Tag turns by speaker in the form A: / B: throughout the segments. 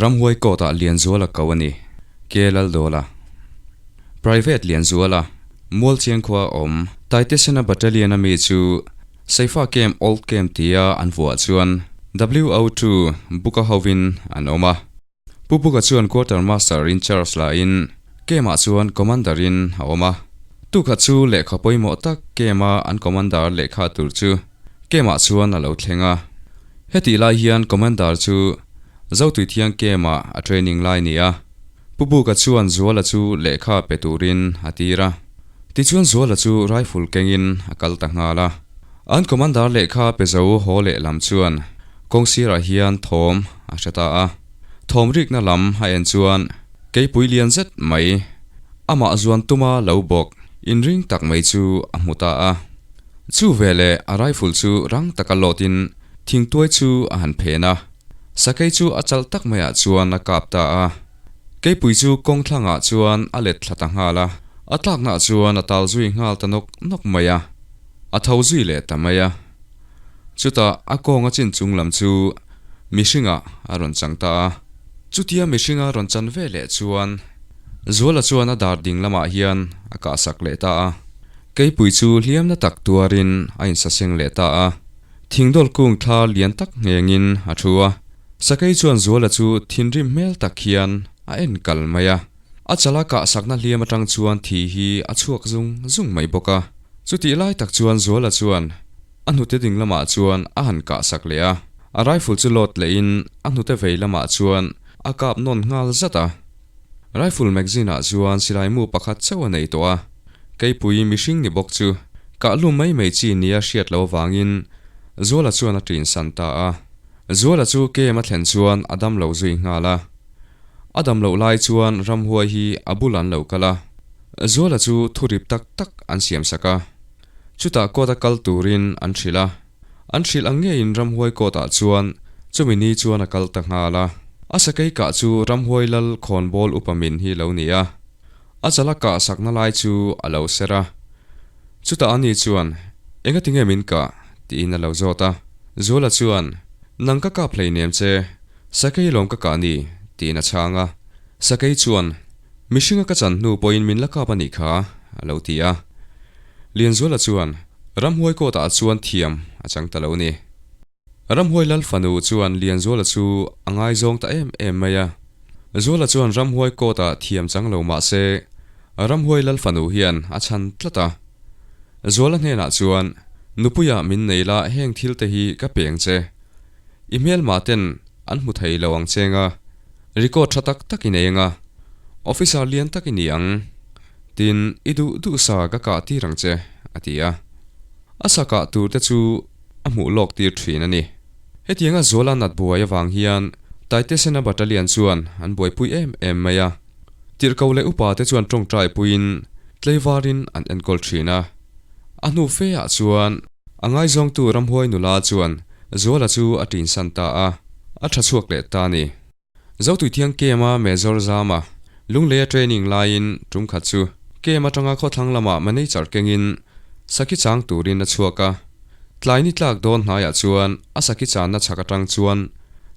A: Ramhuai court ah Lianzuala ko a ni. Ke Laldawla. Private Lianzuala, Mualchiang khua awm, Taitesena Battalion a mi chu Seifa Camp Old Camp tia an vuah chuan WO2 Buka hovin an awm a. Pu Buka chuan Quarter Master in charge la in Camp ah chuan Commander in a awm a. Tukha chu lehkha pawimawh tak Camp a an Commander lehkha tur chu Camp ah chuan a lo thleng a. Hetih lai hian Commander chu Zotuithiang Camp ah a training lai ni a. Pu Buka chuan Zuala chu lehkha pe turin a tir a. Tichuan Zuala chu rifle kengin a kal ta nghal a. An Commander lehkha pe zo haw leh lam chuan kawng sirah hian thawm a hre ta a. Thawm rikna lam a en chuan keipui lian zet mai amah zuan tuma lo bawk inring tak mai chu a hmu ta a. Chu veleh a rifle chu rang taka lawtin thingtuai chu a han phen a. Sakei chu a chalh tak maiah chuan a kap ta a. Keipui chu kawng thlangah chuan a let thla ta nghal a, a tlaknaah chuan a tal zui nghal ta nawk nawk mai a, a tho zui leh ta mai a. Chutah a kawng a chin chung lam chu mihringah a rawn chang ta a. Chutia mihringa rawn chan ve leh chuan Zuala chuan a dar ding lamah hian a kahsak leh ta a. Keipui chu hliamna tak tuarin a insaseng leh ta a. Thingdawl kung thla lian tak nghengin a thu a, Sakei chuan Zuala chu thinrim hmel tak hian a en kal mai a. A chala kah sakna hliam atang chuan thi hi a chhuak zung zung mai bawk a. Chutih lai tak chuan Zuala chuan a hnute ding lamah chuan a han kah sak leh a, a rifle chu load lehin a hnute vei lamah chuan a kap nawn nghal zat a. Rifle magazine ah chuan silai mu pakhat chauh a nei tawh a, keipui mihring ni bawk chu kah hlum mai mai chi nia hriat loh avangin Zuala chuan a ṭin san ta a. Zuala chu kem a thlen chuan a dam lo zui nghal a. A dam loh lai chuan ramhuai hi a bul an lo kal a, Zuala chu thu rip tak tak an siam sak a. Chutah court a kal turin an hrilh a. An hrilh ang ngeiin ramhuai court ah chuan chumi ni chuan a kal ta nghal a. A sakei kah chu ramhuai lal khawnbawl upa min hi lo ni a. A chala kah sakna lai chu a lo ser a. Chutah ani chuan, Engati nge min kah? tiin a lo zawt a. Zuala chuan, Nang ka kap hleinem che, sakei lawm ka kah ni, tiin a chhang a. Sakei chuan, Mihringa ka chan hnu pawhin min la kap a nih kha, a lo ti a. Lianzuala chuan, Ramhuai kawtah chuan thiam a chang ta lo ni. Ramhuai lal fanu chuan Lianzuala chu a ngaizawng ta em em mai a. Zuala chuan Ramhuai kawtah thiam chang lo mah se, Ramhuai lal fanu hian a chhan tlat a. Zuala hnenah chuan, Nupuia min nei la heng thil te hi ka peng che. I hmelmah ten an hmu thei lo ang cheng a, record tha tak tak i nei ang a, officer lian tak i ni ang. Tin, i duh duh sa ka kah tir ang che, a ti a. A sa kah tur te chu a hmuh lawk tir thin a ni. Hetianga Zuala nat buai avang hian Taitesena Battalion chuan an buaipui em em mai a. Tirhko leh upa te chuan tawngtai puiin tleivarin an enkawl thin a. A hnu fe ah chuan a ngaizawngtu ramhuai nula chuan Zuala chu a tinsan ta a, a tha chhuak leh ta a ni. Zotuithiang Camp-a Major Zama Lungleia training laiin tum khat chu Camp atanga khawthlang lamah manager kengin sakhi chang turin a chhuak a. Tlai ni tlak dawn hnaiah chuan a sakhi channa chhak atang chuan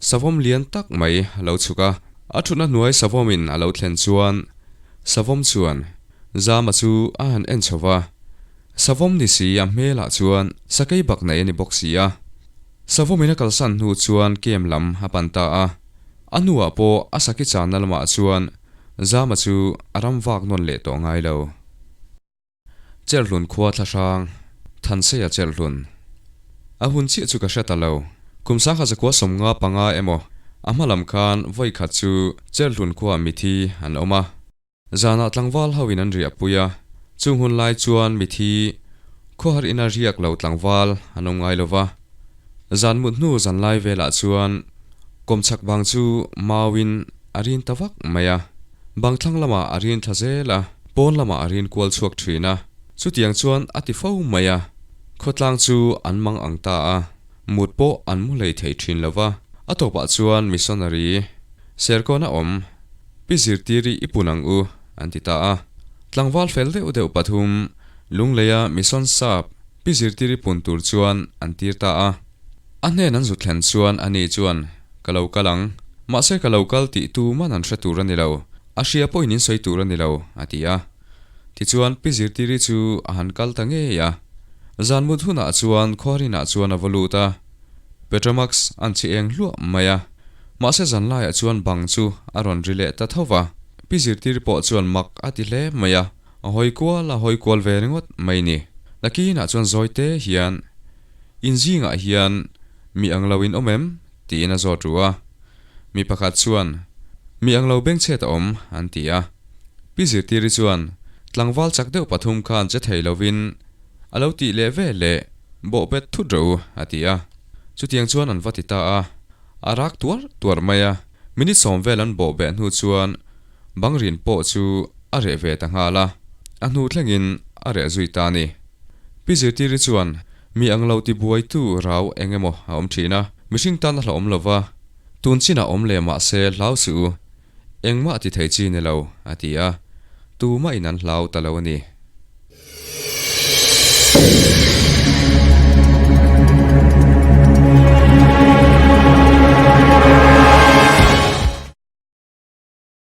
A: savawm lian tak mai a lo chhuk a. A thutna hnuai savawmin a lo thlen chuan savawm chuan Zama chu a han en chho va. Savawm ni si a hmelah chuan sakei bak nei a ni bawk si a. Savawmin a kalsan hnu chuan kem lam a pan ta a, a hnuah pawh a saki channa lamah chuan Zama chu a ram vak nawn leh tawh ngai lo. Chelhlun khua thlahrang, Thanseia Chelhlun. A hun chiah chu ka hre ta lo. Kum sangha zakua 55 emaw a hma lam khan vawi khat chu Chelhlun khuaah mithi an awm a. Zanah tlangval ho in an riah pui a, chung hun lai chuan mithi khawhar ina riak lo tlangval an awm ngai lo va. Zan mut hnu zan lai velah chuan kawmchhak bang chu mauin a rin ta vak mai a, bang thlang lamah a rin thla zel a, pawn lamah a rin kual chhuak thin a, chutiang chuan a ti fo mai a, khawtlang chu an mang ang ta a, mut pawh an mu hlei thei thin lo va, a tawpah chuan missionary Serkawn a awm. Pi zirtiri i pun ang u, an ti ta a. Tlangval fel deuh deuh pathum, Lungleia Mission Sap Pi zirtiri pun tur chuan an tir ta a. A hnen an zu thlen chuan ani chuan, Ka lo kal ang. Mahse ka lo kal tih tu man an hre tur a ni lo, a hria pawhin in sawi tur a ni lo, a ti a. Tichuan Pi Zirtiri chu a han kal ta ngei a. Zan mut hunah chuan khuarinah chuan a va lut a, Petromax an chhi eng hluah mai a. Mahse zan laiah chuan bang chu a rawn ri leh ta tho va. Pi Zirtiri pawh chuan mak a ti hle mai a, a hawi kual a hawi kual ve ringawt mai ni. Nakinah chuan zawite hian, Inzingah hian mi ang lo in awm em? tiin a zawt ru a. Mi pakhat chuan, Mi ang lo bengchhet a awm, an ti a. Pi Zirtiri chuan, Tlangval chak deuh pathum khan che thei lovin a lo tih leh ve leh bawhbet thut rawh u, a ti a. Chutiang chuan an va ti ta a. A rak tuar tuar mai a. Minute sawm vel an bawhbeh hnu chuan bangrin pawh chu a reh ve ta nghal a. A hnu thlengin a reh zui ta a ni. Pi Zirtiri chuan, Mi ang lo ti buaitu rau eng emaw a awm thin a, mihring tan a hlauhawm lo va, tun chinah awm leh mah se hlau suh u, engmah ti thei chi ni lo, a ti a, tumah in an hlau ta lo a ni.